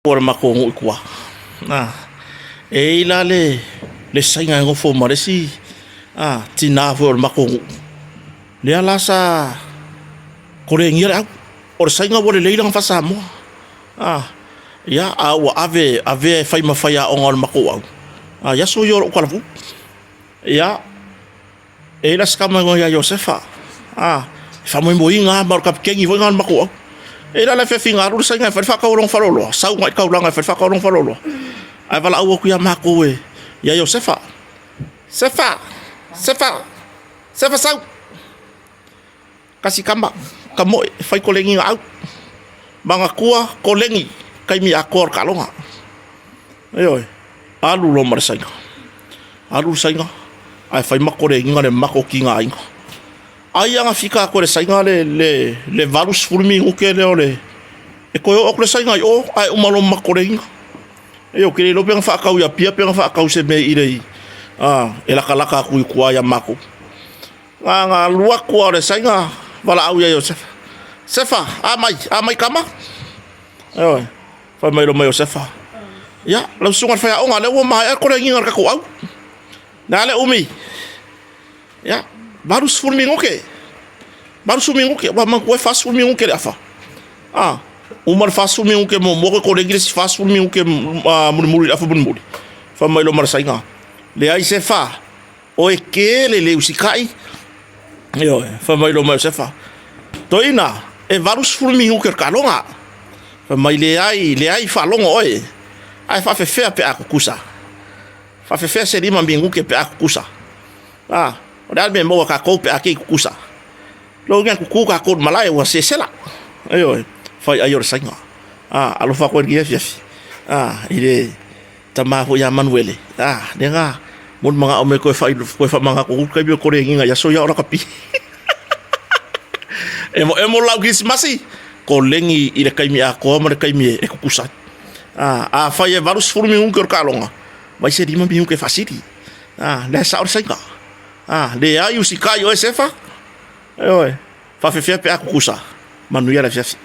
O le matou nuu i tua. E i ai la le le saina e nofo ma le isi tina foi o le matou nuu, lea la sa kolenia le au. O le saina ua lelei lana faa-Samoa. Ia, a ua ave avea e fai ma faiaoga o le matou au i aso ia o lou talavou. Ia, E i ai la si tama e igoa ia Iosefa, a, e faamoemoeina lava ma o le kapikeni foi lena o le matou au. E i ai la le afiafiga alu le saina e fai le faatau o lona faleoloa, sau agai i le taulaga e fai le faatau o lona faleoloa, ae valaau atu ia matou e ia Iosefa, Sefa, Sefa, Sefa sau. Tasi tama, tamoe, e fai koleniga au. Manatua koleni taimi atoa o le taaloga. Ioe, alu loa ma le saina. Alu le saina, ae fai ma koleniga le matou tigaina. Ai a na fika atu e le saina le, le, le 80 minute lea o le... E toe oo atu le saina i o, ae uma loa ma koleniga. Ioe, ou te le iloa pe na faatau i Apia pe na faatau i se mea i le... e latalata atu i tua ia matou. Na ona alu atu lava o le saina valaau ia Iosefa, Sefa, a mai, a mai tama. Ioe, fai mai loa ma Iosefa, ia, lau susuga i le faiaoga, lea ua maea le koleniga o le tatou au. Le a le umi? Ia, 80 minute. 80 minute, ua manatua e 40 minute le afa. A, uma le 40 minute muamua, toe koleni le isi 40 minute mulimuli le afa mulimuli. Fai mai loa ma le saina, leai Sefa, Oe kele le usikai. Ioe, fai mai loa ma Iosefa, Toeaina, e 80 minute o le taaloga. Fai mai, leai, leai faalogo oe, ae faafefea pe a tutusa. Faafefea se 5 minute pe a tutusa. A, o le a le mea e maua tatou pe a te i tutusa. Lou ina tutu tatou i le malae ua sesela. Ioe, fai ai o le saina. A, alofa atu ai i lenei afiafi. A, i le Tama foi ia Manuele, a, lea na mo le manao mai koe fai koe faamanatu atu taimi o koleniga i aso ia o lakapi. Emo emo lau Kirisimasi, koleni i le taimi atoa ma le taimi e kukusa ai. A, afai e 80 minute o le taaloga, vai se 5 minute e faasili. A, lea e sao le saina. A, leai usikai oe Sefa. Ioe, faafefea pe a kukusa. Manuia le afiafi.